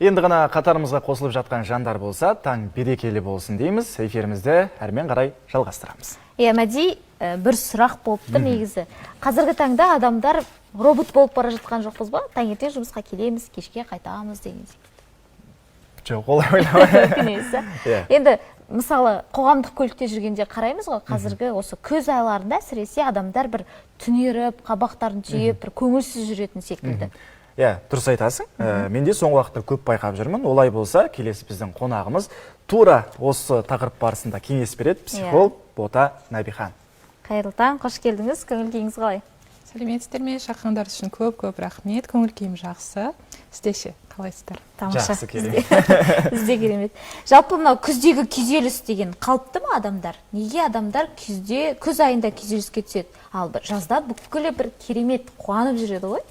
Енді ғана қатарымызға қосылып жатқан жандар болса, таң берекелі болсын дейміз. Эфирімізді әрмен қарай жалғастырамыз. Иә, Мәди, бір сұрақ болып тұр негізі. Қазіргі таңда адамдар робот болып бара жатқан жоқпыз ба? Таңертең жұмысқа келеміз, кешке қайтамыз деген секілді. Жоқ, олай ойламаймын. Мүмкін емес, ә? Иә. Енді мысалы, қоғамдық көлікте жүргенде қараймыз ғой, қазіргі осы күз айларында әсіресе адамдар бір түнеріп, қабақтарын түйіп, бір көңілсіз жүретін секілді. Иә, дұрыс айтасың. Мен де соңғы уақытта көп байқап жүрмін. Олай болса, келесі біздің қонағымыз тура осы тақырып барысында кеңес береді, психолог Бота Нәбихан. Қайырлы таң, қош келдіңіз. Көңіл күйіңіз қалай? Сәлеметсіздер ме? Шақырғандарыңыз үшін көп көп рахмет. Көңіл күйім жақсы. Сізде ше, қалайсыздар? Тамаша. Жақсы, керемет. Бізде керемет. Жалпы, мынау күздегі күйзеліс деген қалыпты ма? Адамдар неге, адамдар күзде, күз айында күйзеліске түседі, ал бір жазда бүкілі бір керемет қуанып жүреді ғой?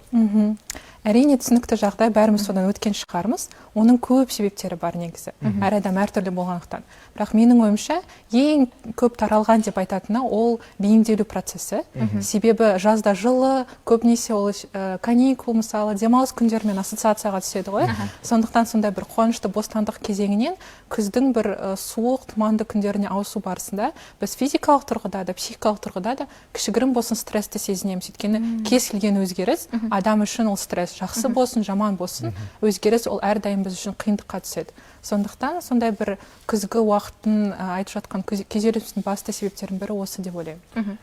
Әрине, түсінікті жағдай, бәріміз содан өткен шығармыз. Оның көп себептері бар негізі, әр адам әртүрлі болғандықтан. Бірақ менің ойымша, ең көп таралған деп айтатыны ол бейімделу процесі. Себебі жазда жылы, көбінесе ол каникул, мысалы, демалыс күндерімен ассоциацияға түседі ғой. Сондықтан сондай бір қуанышты бостандық кезеңінен күздің бір суық, тұманды күндеріне ауысу барысында біз физикалық тұрғыда да, психикалық тұрғыда да кішігірім болсын стрессті сезінеміз. Өйткені кез келген өзгеріс адам үшін ол стресс. Жақсы болсын, жаман болсын, өзгеріс ол әрдайым біз үшін қиындыққа түседі. Сондықтан сондай бір күзгі уақыттың айтып жатқан күйзелістің басты себептерінің бірі осы деп ойлаймын.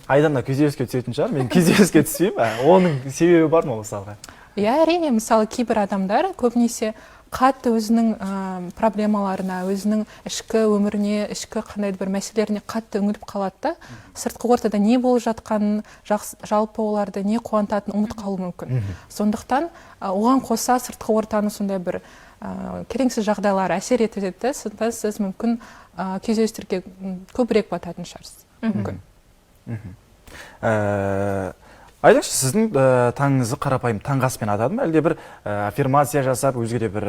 Айдана күйзеліске түсетін шығар, мен күйзеліске түспеймін. Оның себебі бар ма, мысалға? Иә, әрине. Мысалы, кейбір адамдар көбінесе қатты өзінің проблемаларына, өзінің ішкі өміріне, ішкі қандай да бір мәселелеріне қатты үңіліп қалады да, сыртқы ортада не болып жатқанын, жалпы оларды не қуантатынын ұмытып қалуы мүмкін. Сондықтан оған қоса сыртқы ортаның сондай бір келеңсіз жағдайлары әсер етеді да, сонда сіз мүмкін күйзелістерге көбірек бататын шығарсыз мүмкін. Айтыңызшы, сіздің таңыңызды қарапайым таңғы аспен атады ма, әлде бір аффирмация жасап, өзге де бір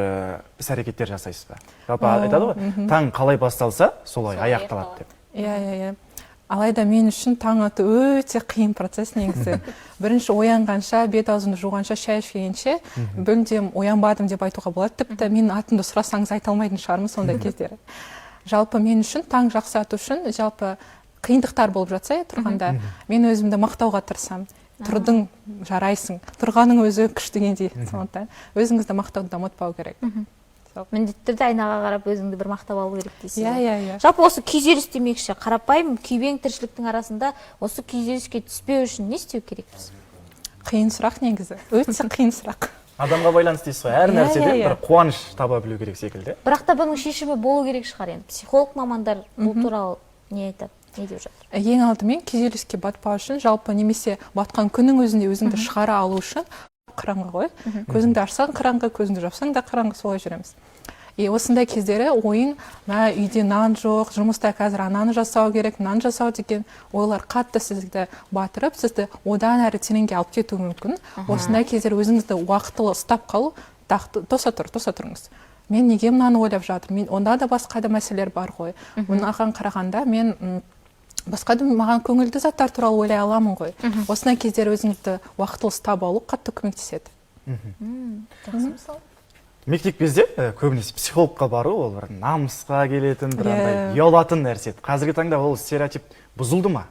іс әрекеттер жасайсыз ба? Жалпы айтады ғой, таң қалай басталса, солай солай аяқталады деп. Иә, алайда мен үшін таң ату өте қиын процесс негізі. Бірінші оянғанша, бет аузымды жуғанша, шай ішкенше мүлдем оянбадым деп айтуға болады. Тіпті менің атымды сұрасаңыз, айта алмайтын шығармын сондай кездері. Жалпы, мен үшін таң жақсы ату үшін, жалпы қиындықтар болып жатса, тұрғанда мен өзімді мақтауға тырысамын. Тұрдың, жарайсың, тұрғанның өзі күш дегендей. Сондықтан өзіңізді мақтауды да ұмытпау керек. Сол. Міндетті түрде айнаға қарап, өзіңді бір мақтап алу керек дейсіз Иә. ғой. Иә. Жалпы, осы күйзеліс демекші, қарапайым күйбең тіршіліктің арасында осы күйзеліске түспеу үшін не істеу керекпіз? Қиын сұрақ негізі, өте қиын сұрақ. Адамға байланысты дейсіз ғой, әр нәрседен бір қуаныш таба білу керек секілді. Бірақ та бұның шешімі болу керек шығар енді. Психолог мамандар бұл туралы не айтады, не деп жатыр? Ең алдымен күйзеліске батпау үшін, жалпы, немесе батқан күннің өзінде өзіңді шығара алу үшін, қараңғы ғой, көзіңді ашсаң қараңғы, көзіңді жапсаң да қараңғы, солай жүреміз. И осындай кездері ойың мә, үйде нан жоқ, жұмыста қазір ананы жасау керек, мынаны жасау деген ойлар қатты сізді батырып, сізді одан әрі тереңге алып кетуі мүмкін. Осындай кездері өзіңізді уақытылы ұстап қалу, тоса тұр, тоса тұрыңыз, мен неге мынаны ойлап жатырмын, мен онда да басқа да мәселелер бар ғой, мынаған қарағанда мен басқа да маған көңілді заттар туралы ойлай аламын ғой. Осындай кездері өзіңізді уақытылы ұстап алу қатты көмектеседі. Жақсы мысал. Мектеп кезде көбінесе психологқа бару ол бір намысқа келетін, бір андай ұялатын нәрсе еді. Қазіргі таңда ол стереотип бұзылды ма?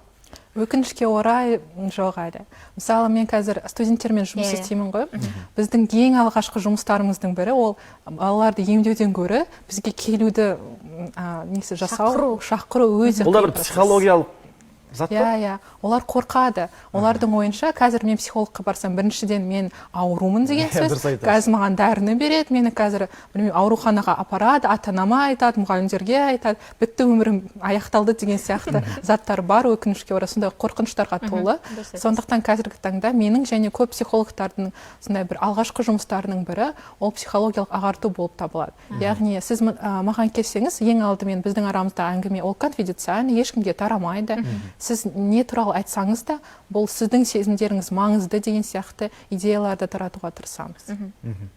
Өкінішке орай, жоқ әлі. Мысалы, мен қазір студенттермен жұмыс істеймін ғой. Біздің ең алғашқы жұмыстарымыздың бірі ол балаларды емдеуден гөрі бізге келуді несі жасау. Шақыру. Шақыру өте Бұл да қиын бір процесс. психологиялық зат па? Иә, олар қорқады. Олардың ойынша, қазір мен психологқа барсам, біріншіден, мен аурумын деген Иә, сөз. дұрыс айтасыз. Қазір маған дәріні береді, мені қазір, білмеймін, ауруханаға апарады, ата анама айтады, мұғалімдерге айтады, бітті, өмірім аяқталды деген сияқты заттар бар. Өкінішке орай, сондай қорқыныштарға толы. Дұрыс айтасыз. Сондықтан қазіргі таңда менің және көп психологтардың сондай бір алғашқы жұмыстарының бірі ол психологиялық ағарту болып табылады. Яғни сіз маған келсеңіз, ең алдымен біздің арамызда әңгіме ол конфиденциальный, ешкімге тарамайды. Сіз не туралы айтсаңыз да, бұл сіздің сезімдеріңіз маңызды деген сияқты идеяларды таратуға тырысамыз.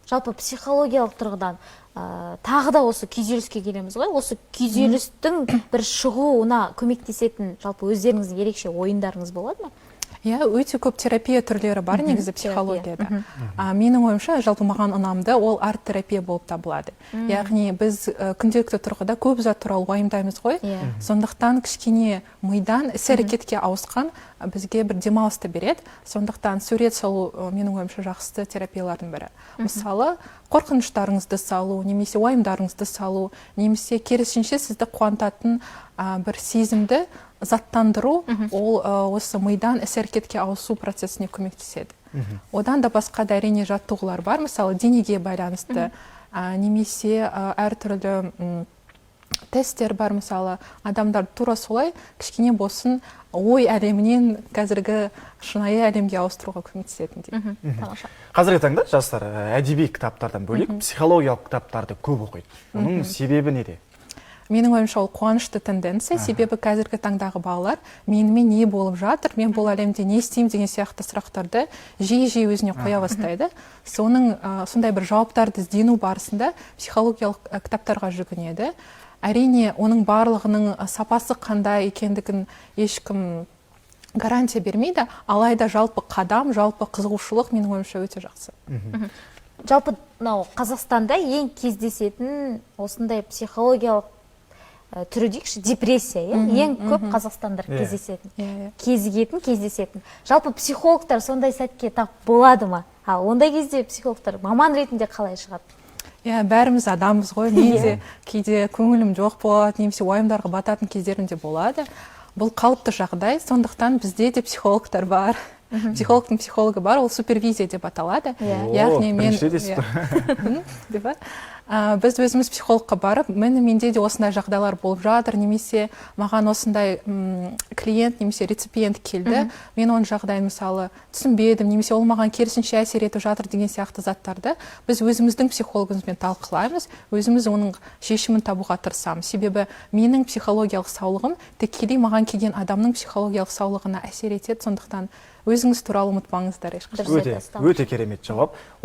Жалпы, психологиялық тұрғыдан тағы да осы күйзеліске келеміз ғой. Осы күйзелістің бір шығуына көмектесетін жалпы өздеріңіздің ерекше ойындарыңыз болады ма? Иә, өте көп терапия түрлері бар негізі психологияда. Менің ойымша, жалпы маған ұнамды ол арт терапия болып табылады. Яғни біз күнделікті тұрғыда көп зат туралы уайымдаймыз ғой. Сондықтан кішкене мидан іс әрекетке ауысқан бізге бір демалысты береді. Сондықтан сурет салу, менің ойымша, жақсы терапиялардың бірі. Мысалы, қорқыныштарыңызды салу немесе уайымдарыңызды салу, немесе керісінше сізді қуантатын бір сезімді заттандыру, ол осы мидан іс әрекетке ауысу процесіне көмектеседі. Одан да басқа да, әрине, жаттығулар бар, мысалы, денеге байланысты немесе әртүрлі тесттер бар. Мысалы, адамдар тура солай кішкене болсын ой әлемінен қазіргі шынайы әлемге ауыстыруға көмектесетіндей. Тамаша. Қазіргі таңда жастар әдеби кітаптардан бөлек психологиялық кітаптарды көп оқиды. Оның себебі неде? Менің ойымша, ол қуанышты тенденция, себебі қазіргі таңдағы балалар «менімен не болып жатыр, мен бұл әлемде не істеймін» деген сияқты сұрақтарды жиі жиі өзіне қоя бастайды. Соның сондай бір жауаптарды іздену барысында психологиялық кітаптарға жүгінеді. Әрине, оның барлығының сапасы қандай екендігін ешкім гарантия бермейді, алайда жалпы қадам, жалпы қызығушылық, менің ойымша, өте жақсы. Жалпы мынау Қазақстанда ең кездесетін осындай психологиялық түрі дейікші, депрессия, иә, ең көп қазақстандар кездесетін, иә иә кезігетін, кездесетін. Жалпы психологтар сондай сәтке тап болады ма? Ал ондай кезде психологтар маман ретінде қалай шығады? Иә, бәріміз адамбыз ғой. Мен де кейде көңілім жоқ болады немесе уайымдарға бататын кездерім де болады. Бұл қалыпты жағдай. Сондықтан бізде де психологтар бар, психологтың психологы бар, ол супервизия деп аталады. Иә. О, Яғни мен бірінші рет естіп. Иә. Деп па? Біз өзіміз психологқа барып, міне, менде де осындай жағдайлар болып жатыр немесе маған осындай клиент немесе реципиент келді, мен оның жағдайын, мысалы, түсінбедім немесе ол маған керісінше әсер етіп жатыр деген сияқты заттарды біз өзіміздің психологымызбен талқылаймыз, өзіміз оның шешімін табуға тырысамыз. Себебі менің психологиялық саулығым тікелей маған келген адамның психологиялық саулығына әсер етеді. Сондықтан өзіңіз туралы ұмытпаңыздар ешқашан. Дұрыс Өте айтасыз, тамаша. өте керемет жауап.